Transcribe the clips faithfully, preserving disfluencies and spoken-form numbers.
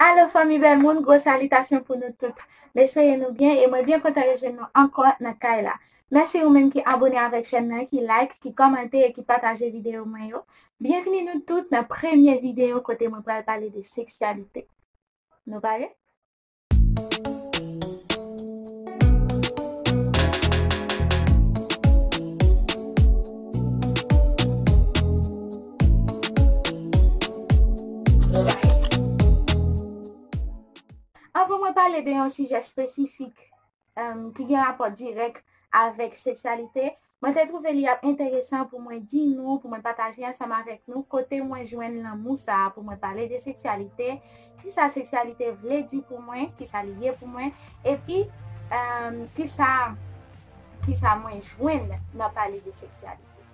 Alo fanmi bèl moun, gwo salitasyon pou nou tout. M espere nou byen e mwen byen kontan rejwenn nou ankò nan kay la. Mèsi ou menm ki abòne avèk chèn nan, ki like, ki kòmante e ki pataje videyo mwen yo. Byenvini nou tout nan premye videyo kote mwen pral pale de seksyalite. Nou pare? Anvan mwen pale de yon sijè espesifik, em, ki gen rapò dirèk avèk seksyalite, mwen te twouve li ap enteresan pou mwen di nou, pou mwen pataje ansanm avèk nou kote mwen jwenn lanmou sa a pou mwen pale de seksyalite, kisa seksyalite vle di pou mwen, kisa li ye pou mwen, epi, em, kisa, kisa mwen jwenn nan pale de seksyalite.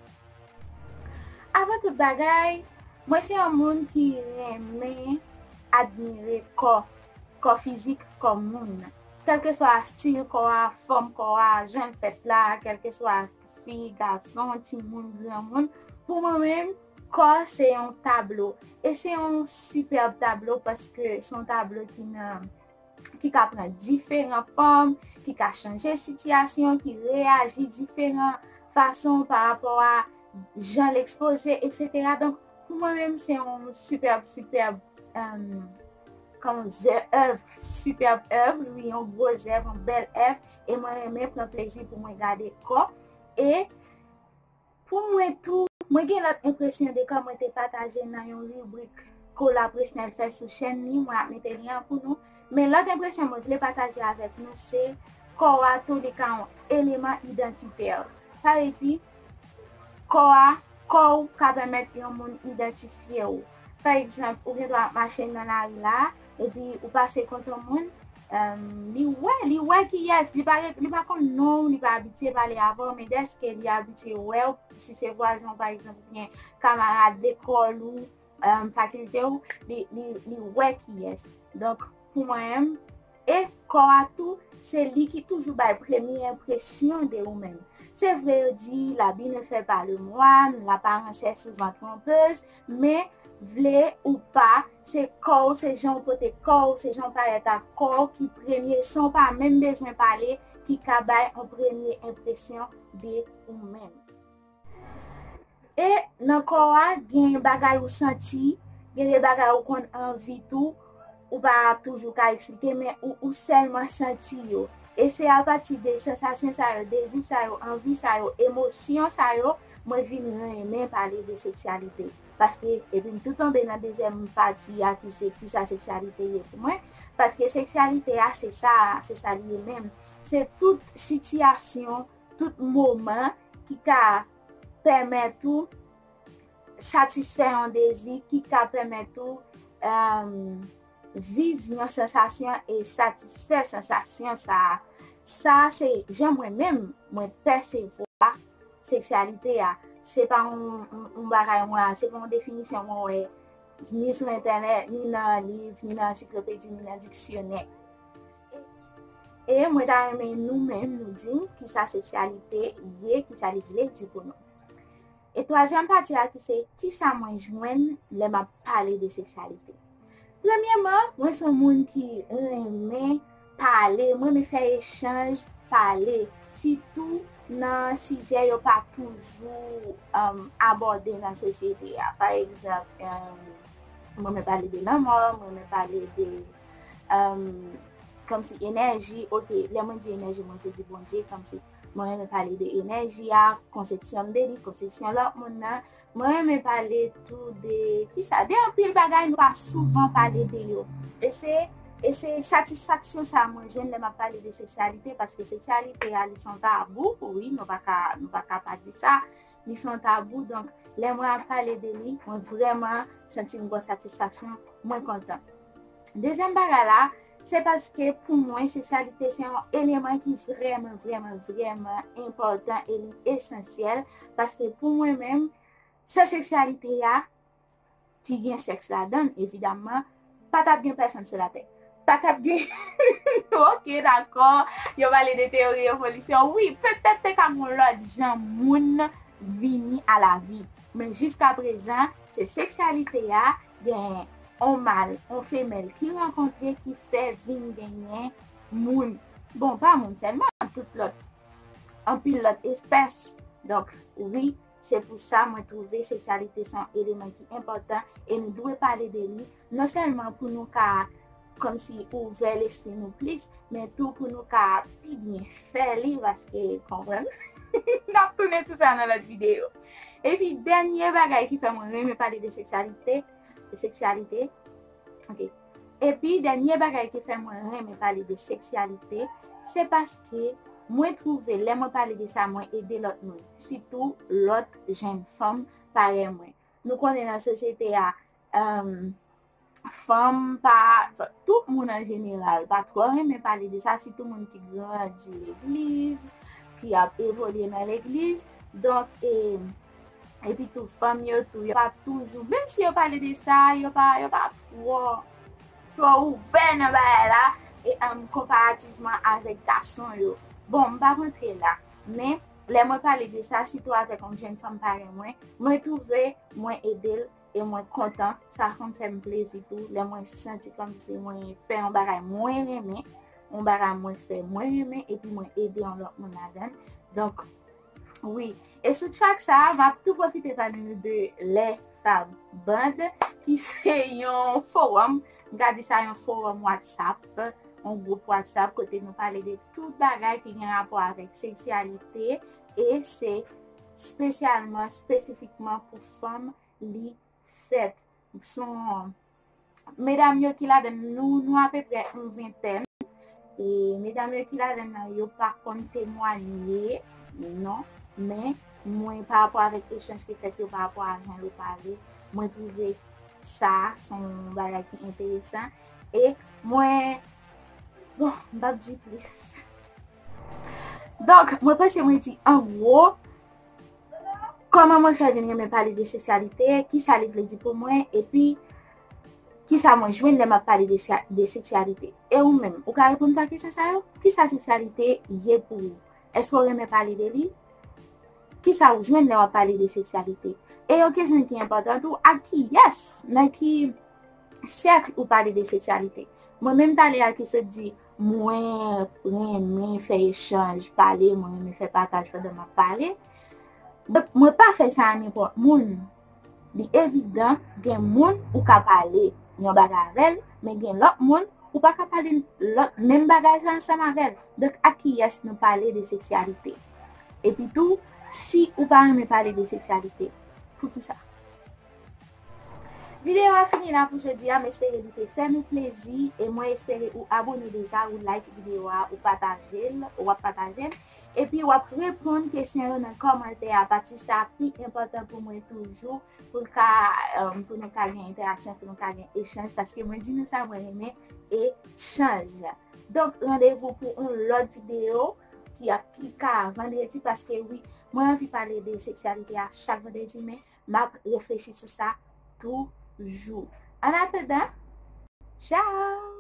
Avan tout bagay, mwen se yon moun ki renmen admire kò, kò fizik, kò moun. Kèlkeswa estil kò a, fòm kò a, jan l fèt la, kèlkeswa fi, gason, timoun, granmoun, pou mwen menm, kò se yon tablo. E se yon sipèb tablo paske se yon tablo ki nan, ki ka pran diferan fòm, ki ka chanje sitiyasyon, ki reyaji diferan fason pa rapò a jan l ekspoze, etsetera. Donk, pou mwen menm, se yon sipèb, sipèb, em, kòman, zè-, èv, sipèb èv, wi, yon gwo zèv, yon bèl èv, e mwen renmen pran plezi pou mwen gade kò. E pou mwen tou, mwen gen lòt enpresyon de kò mwen te pataje nan yon ribrik Kola Presnel fè sou chèn li, mwen ap mete lyen an pou nou. Men lòt enpresyon mwen vle pataje avèk nou se kò a tou li ka yon eleman idantitè. Sa vle di, kò a, kò w ka pèmèt yon moun idantifye w. Pa egzanp, ou gendwa ap mache nan lari la, epi ou pase kote yon moun, em, li wè, li wè kiyès, li pa, li pa konn non w, li pa abitye pale avè w, men dèske li abitye wè w, si se vwazen w, pa egzanp, oubyen kamarad lekòl ou, em, fakilte w, li, li, li wè kiyès. Donk, pou mwen menm, e kò a tou, se li ki toujou bay premye enpresyon de ou menm. Se vre yo di, l'habit ne fait pas le moine, l'apparence est souvent trompeuse, men vle ou pa, se kò w, se jan w pote kò w, se jan w parèt ak kò w ki premye, san w pa menm bezwen pale, ki ka bay yon premye enpresyon de ou menm. E nan kò a, gen bagay ou santi, gen de bagay ou konn anvi tou, ou pa toujou ka eksplike, men ou, ou sèlman santi yo. E se apati de sansasyon sa yo, dezi sa yo, anvi sa yo, emosyon sa yo, mwen vin renmen pale de seksyalite. Paske, epi m tou tonbe nan dezyèm pati a ki se kisa seksyalite ye pou mwen. Paske seksyalite a, se sa, se sa li ye menm. Se tout sitiyasyon, tout moman ki ka pèmèt ou satisfè yon dezi, ki ka pèmèt ou, em, viv yon sansasyon e satisfè sansasyon sa a. Sa a se jan mwen menm, mwen pèsevwa seksyalite a. Se pa yon, yon, yon bagay mwen, se pa yon definisyon mwen wè ni sou entènèt, ni nan liv, ni nan ansiklopedi, ni nan diksyonè. E mwen ta renmen nou menm nou di m kisa seksyalite ye, kisa li vle di pou nou. E twazyèm pati a ki se kisa mwen jwenn lè m ap pale de seksyalite. Premyèman, mwen se yon moun ki renmen pale, mwen renmen fè echanj, pale, sitou nan sijè yo pa toujou, em, abòde nan sosyete a. Pa egzanp, em, mwen renmen pale de lanmò, mwen renmen pale de, em, kòmsi enèji, oke, lè mwen di enèji, mwen vle di Bondye, kòmsi mwen renmen pale de enèji a, konsepsyon m de li, konsepsyon lòt moun nan. Mwen renmen pale tou de, kisa, de anpil bagay nou pa souvan pale de yo. E se, e se satisfaksyon sa a mwen jwenn lè m ap pale de seksyalite, paske seksyalite a, li se yon tabou, wi, nou pa ka, nou pa ka pa di sa. Li se yon tabou, donk, lè mwen ap pale de li, mwen vrèman santi m gon satisfaksyon, mwen kontan. Dezyèm bagay la, se paske pou mwen, seksyalite se yon eleman ki vrèman, vrèman, vrèman enpòtan e li esansyèl, paske pou mwen menm, san seksyalite a, ki gen sèks ladan l, evidamman, pa t ap gen pèsonn sou latè. Pa t ap gen, oke, dakò, yo pale de teyori evolisyon. Wi, petèt te ka gen yon lòt jan moun vini a lavi. Men jiskaprezan, se seksyalite a, gen on mal, on femèl ki rankontre ki fè vin genyen moun. Bon, pa moun sèlman, tout lòt, anpil lòt espès. Donk, wi, se pou sa mwen twouve seksyalite se yon eleman ki enpòtan e nou dwe pale de li, non sèlman pou nou ka kòmsi ouvè lespri nou plis, men tou pou nou ka pi byen fè li, paske, konprann, n ap tounen sou sa nan lòt videyo. Epi, dènye bagay ki fè mwen renmen pale de seksyalite, de seksyalite, ok. Epi, dènye bagay ki fè mwen renmen pale de seksyalite, se paske mwen twouve lè mwen pale de sa, mwen ede lòt moun, sitou lòt jèn fanm parèy mwen. Nou konnen nan sosyete a, um, fanm pa, tout moun an jeneral pa twò renmen pale de sa, sitou moun ki grandi legliz, ki ap evolye nan legliz. Donk, e, epi tou, fanm yo tou, yo pa toujou, menm si yo pale de sa, yo pa, yo pa twò, twò ouvè nan bagay la, e, um, konparativman avèk gason yo. Bon, m pa rantre la, men lè mwen pale de sa, sitou avèk yon jèn fanm parèy mwen, mwen twouve mwen ede l e mwen kontan. Sa konn fè m plezi tou lè mwen santi kòmsi mwen fè yon bagay mwen renmen, yon bagay mwen fè mwen renmen, epi mwen ede yon lòt moun ladan l. Donk, wi. E sou track sa a, m ap tou pwofite pale nou de Les Fab Band, ki se yon fowòm, m ka di sa yon fowòm WhatsApp, yon gwoup WhatsApp kote nou pale de tout bagay ki gen rapò avèk seksyalite, e se espesyalman, espesifikman pou fanm li fèt. Se yon, medam yo ki ladan l, nou, nou apeprè yon ventèn. E medam yo ki ladan l nan, yo pa konn temwanye, non. Men, mwen, pa rapò avèk echanj ki fèt yo, pa rapò a jan yo pale, mwen twouve sa, se yon bagay ki enteresan. E mwen, bon, m p ap di plis. Donk, mwen panse mwen di an gwo, kòman mwen fè vin renmen pale de seksyalite, kisa li vle di pou mwen, epi kisa mwen jwenn lè m ap pale de, de seksyalite. E ou menm, ou ka reponn pa kesyon sa yo? Kisa seksyalite ye pou ou? Èske w renmen pale de li? Kisa ou jwenn lè w ap pale de seksyalite? E yon kesyon ki enpòtan tou, ak kiyès, nan ki sèk ou pale de seksyalite? Mwen menm talè a ki sot di, mwen renmen fè echanj, pale, mwen renmen fè pataj pandan m ap pale. Donk, mwen pa fè sa a nenpòt moun. Li evidan, gen moun ou ka pale yon bagay avè l, men gen lòt moun ou pa ka pale lòt menm bagay sa ansanm avè l. Donk, ak kiyès nou pale de seksyalite? Epi tou, si ou pa renmen pale de seksyalite, poukisa? Videyo a fini la pou jodi a, m espere li te fè nou plezi, e mwen espere ou abone deja, ou like videyo a, ou pataje l, ou ap pataje l, epi w ap reponn kesyon yo nan kòmantè a, pati sa pi enpòtan pou mwen toujou, pou l ka, um, pou nou ka gen entèraksyon, pou nou ka gen echanj, paske mwen di nou sa, mwen renmen echanj. Donk, randevou pou yon lòt videyo ki ap pika vandredi, paske wi, mwen anvi pale de seksyalite a chak vandredi, men m ap reflechi sou sa toujou. Annatandan, tchao!